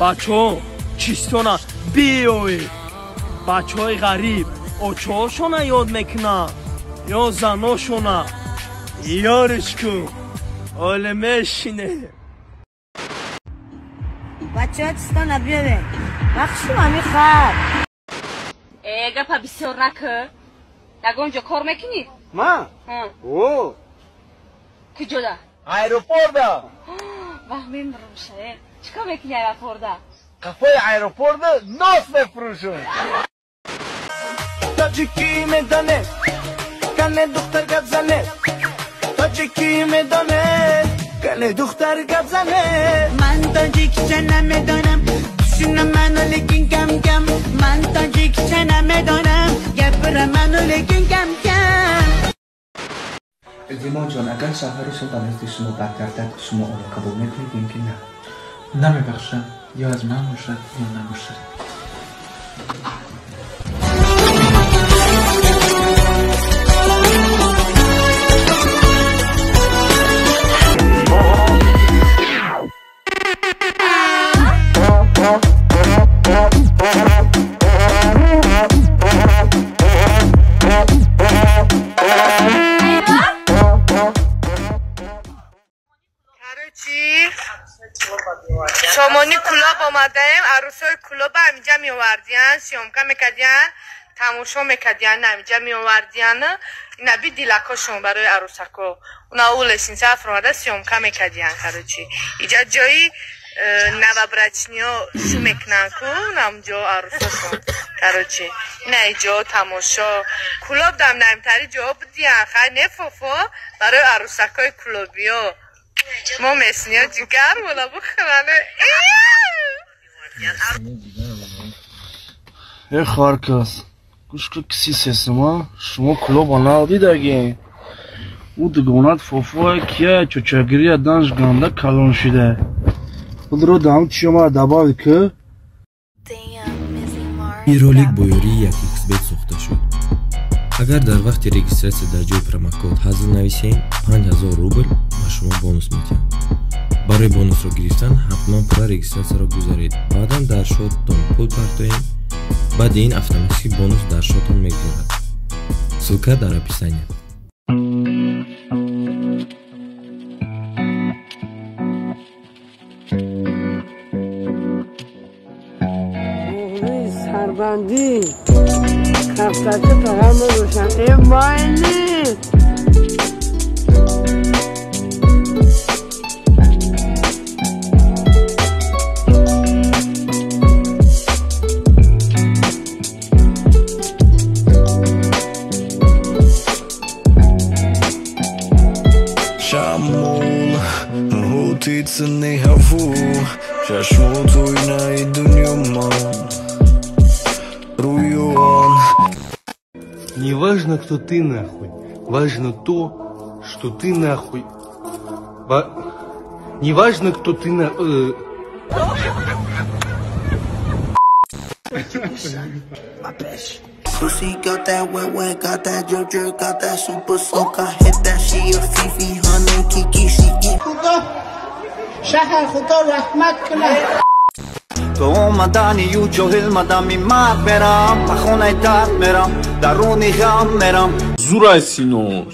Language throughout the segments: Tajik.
Бачаҳо чистона биёед. Бачаҳои ғариб очоҳошона ёд мекунанд ё заношона. Ёришку оле мешине. Бачаҳо чистона биёвед. Бахшум ами хар. Э, гапа бисёр накӣ. Ягон ҷо кор мекунӣ? Ман? О. Куҷода? Аэропорда. Вах, мемирам ша. Чӣ кор мекунӣ аэропорда? Қафои аэропорда нос мефурӯшам. Тоҷикӣ медонед, кане духтар гап занед. Тоҷикӣ медонед, кане духтар гап занед. Ман тоҷикча намедонам, тушунам ману лекин кам кам. Ман тоҷикча намедонам, гапирам ману лекин кам кам. Димон ҷон, агар шавҳари шумо ба назди шумо баргардад, шумо онро қабул мекунед ё ки на? Намебахшам, ё аз ман бошад, ё набошад. Сомони Кулоб омадаем, арӯсои Кулоба ҳаминҷа меовардиян, съёмка мекардиян, тамошо мекардиян, ҳаминҷа меовардиян. Инаби дилакошон барои арӯсако. Уна ӯ лестница афромада съёмка мекардиян, короче. Иҷа ҷои новобрачниё шу мекунанд ку, намҷо арӯсошон. Короче, ина иҷо тамошо. Кулоб дам наимтари ҷо будиян, хай не фофо барои арӯсакои кулобиё. Мо месниё ҷигар мола бухӯране. Э харкас, гӯш ку киси сесима, шумо Кулоба надидаги. Ӯ дугонат фофое кия чочагирия данж ганда калон шида. Худро дам чиёма добавить ку. Ин ролик бо ёрии 1xBet сохта шуд. Агар дар вақти регистрация дар ҷои промокод ҳазл нависем, 5000 рубл ба шумо бонус медиҳанд. Барои бонусро гирифтан ҳатман пурра регистрацияро гузаред. Баъдан дар шоттон пул партоед. Баъди ин автоматически бонус дар шоттон мегузарад. Ссылка дар описание. Сарбандӣ кафтача фақат мебошам. Э майли. Шамол ҳутицни ҳафу чашмотои дунё ман рӯён. Не важно, кто ты нахуй, важно то, что ты нахуй. Не важно, кто ты на. Pussy got that wet wet, got that drip drip, got that super soak. I hit that she a Fifi, honey Kiki, she eat. Худо шаҳр худо раҳмат кунад. То омадани ю ҷоҳил мадами мард мерам, ба хонаи дард мерам, даруни ғам мерам. Зурай синош.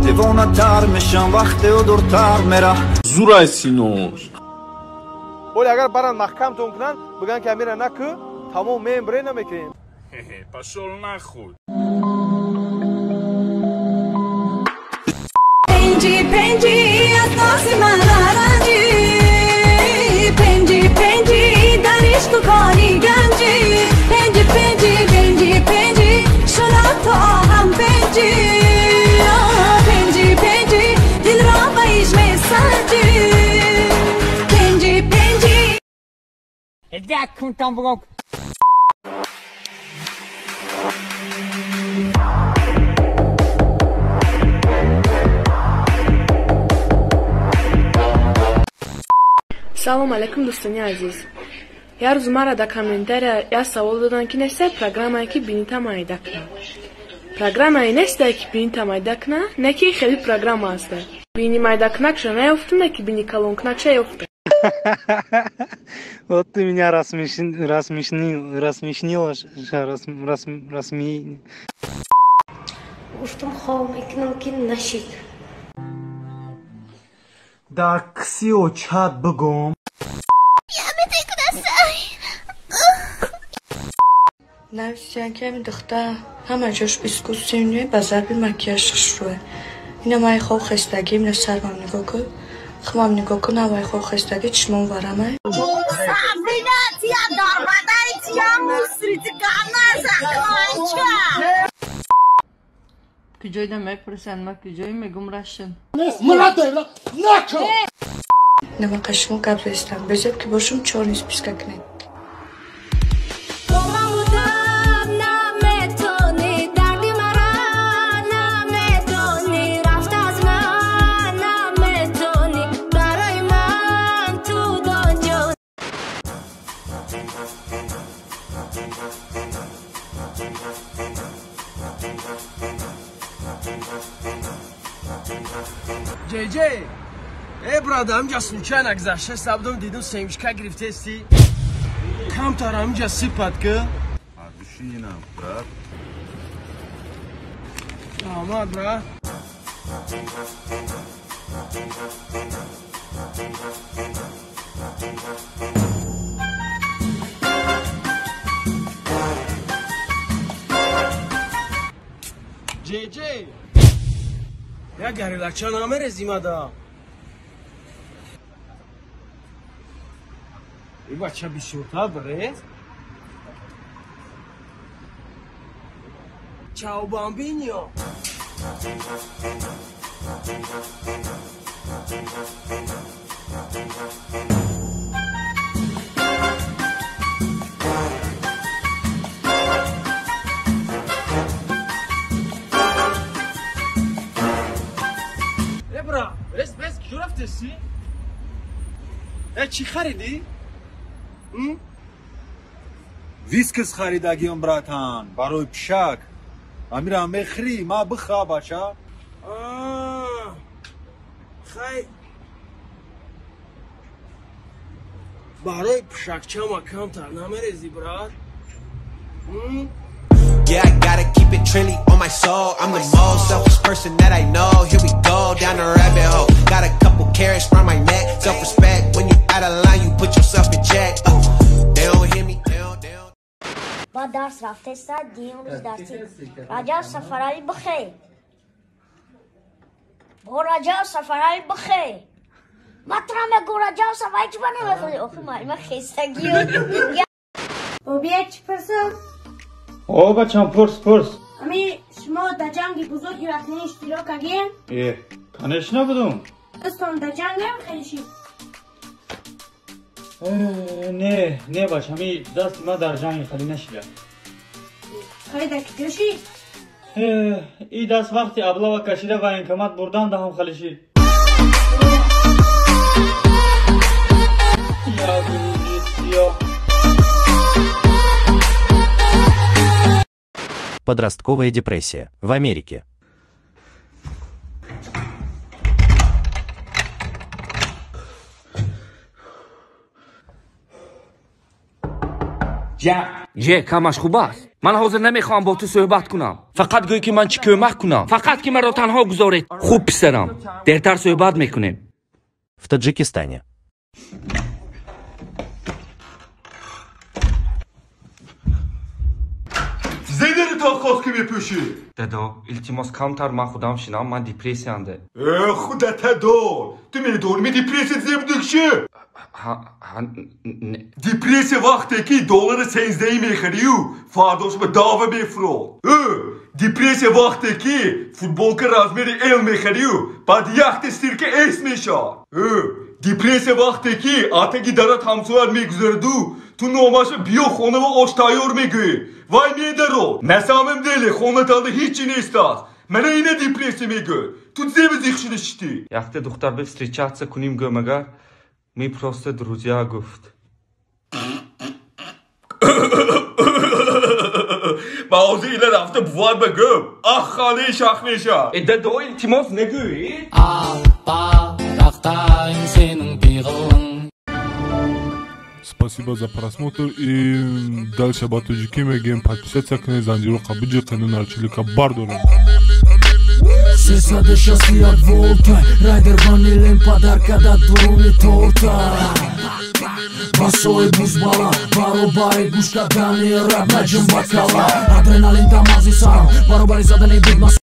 Девонатар мешам вақте ӯ дуртар мера. Зурай синош. Оли агар баран маҳкамтон кунанд, бигӯянд ки амира накӯ, тамом меем бре намекунем. Пошёл нахуй. Пенҷи пенҷи аз носи ман наранҷи. Пенҷи пенҷи дар ишқу кони ганҷи. Пенҷи пенҷи пенҷи пенҷи шуна то оҳам пенҷи. Пенҷи пенҷи дилро ба иш месанҷи. Пенҷи пенҷи. Дакунтон бугон. Салом алейкум, дӯстони азиз. Як рӯз маро дар комментария як савол доданд, ки несай программае ки бинита майда кунам. Программае нестай ки бинита майда кна, не ки хели программа ҳастай. Бини майдакунакша наёфтум, не ки бини калонкунакша ёфтум. Вот ты меня рассмешнила, рассми... Гуфтум хоб мекунам ки нашид. Дар киси очат бигӯм. Нависиян ки ҳамин духтар ҳама ҷош искусственный ба зарби макияж хушрӯе. Ина май хоб хестагӣ, ина сармам нигоҳ кун, хумам нигоҳ кун, ҳамаи хоб хестагӣ, чишмом варамай. Куҷоида мепурсанд, ма куҷои мегум рашин. Намақа шумо гап зестам, безеб ки бошум чорный списка кунед. Ҷей, э брат, ҳамҷа случайно гузашта сабдум дидум семечка гирифтести. Камтар ҳамҷа сипат ки. Душинам, брат. Раҳмат, брат. Ҷей, як гарилача намерезимада. И бача бисёртар брез. Чао, бамбинио. Рез, куҷо рафтеси? Э, чӣ харидӣ? Вискас харидагиам, братан, барои пишак. Амира мехӯрӣ, ма биха, бача. Хай, барои пишакчама камтар намерезӣ, брат? Yeah, I gotta keep it trendy on my soul. I'm the most selfish person that I know. Here we go down the rabbit hole. Got a couple carrots round my neck. Self-respect, when you out of line, you put yourself in check. They don't hear me. They don't, they don't. Ба дарс рафтеста, дим рӯз дарси. Раҷаб Сафаралӣ бихе. Бо Раҷаб Сафаралӣ бихе. Ма тура мегӯ Раҷаб Сафаралӣ чӣ ба намехӯрӣ? Охи муаллима хестагӣ. Бобия чӣ пурсам? О, бачам, пурс, пурс. Ами шумо дар ҷанги бузурги ватанӣ иштирок кардем? Э, конечно будум. Дастон дар ҷангам хеле шид. Не, не, бачам, ами дасти ма дар ҷанги хеле нашида. Хеле дар куҷо шид? И даст вақти аблава кашида военкомат бурдан даҳам хеле шид. Як рӯзи сиёҳ. Подростковая депрессия в Америке. Же, камаш хуб аст. Ман ҳозир намехоҳам бо ту суҳбат кунам. Фақат гӯй ки ман чӣ кӯмак кунам. Фақат ки маро танҳо гузоред. Хуб писарам. Дертар суҳбат мекунем. В Таджикистане. Зедери толхоз ки мепӯшӣ? Дадо, илтимос камтар ман худам шинам, ман депрессиянде. Э, худата дор. Ту медонӣ депрессия зебдикши? Депрессия вақте ки доллари сенздаҳӣ мехарию, фардош ба дава мефурод. Э, депрессия вақте ки футболка размери Л мехарию, баъд яхте стирка С мешавад. Э, депрессия вақте ки атаги дарат ҳамсояр мегузараду, ту номаша биё хона ва ош тайёр мегӯӣ. Вай медарод. На самом деле хонатанда ҳеҷ чи нест аст. Мана ина депрессия мегӯяд. Ту зеби зиқ шуда шиштӣ. Яхте духтар бе встречаться куним гӯ, магар мы просто друзья гуфт. Ба ҳозир ила рафта бувад ба гӯм. Ах, хали шах меша. Э, дадо, илтимос, нагӯед. Аппарақтайын сенің пиғылың. Спасибо за просмотр и дальше ба тоҷикӣ мегӯем: подписаться кунед, занҷироқа биҷиқену нарчилика бардорем. 361 волта райдер ванилем подарка да дуруни торта. Басои бузбала баробари гӯш кардани раб наҷим бакала. Адреналин дар мағзи сарам баробари задани бигма.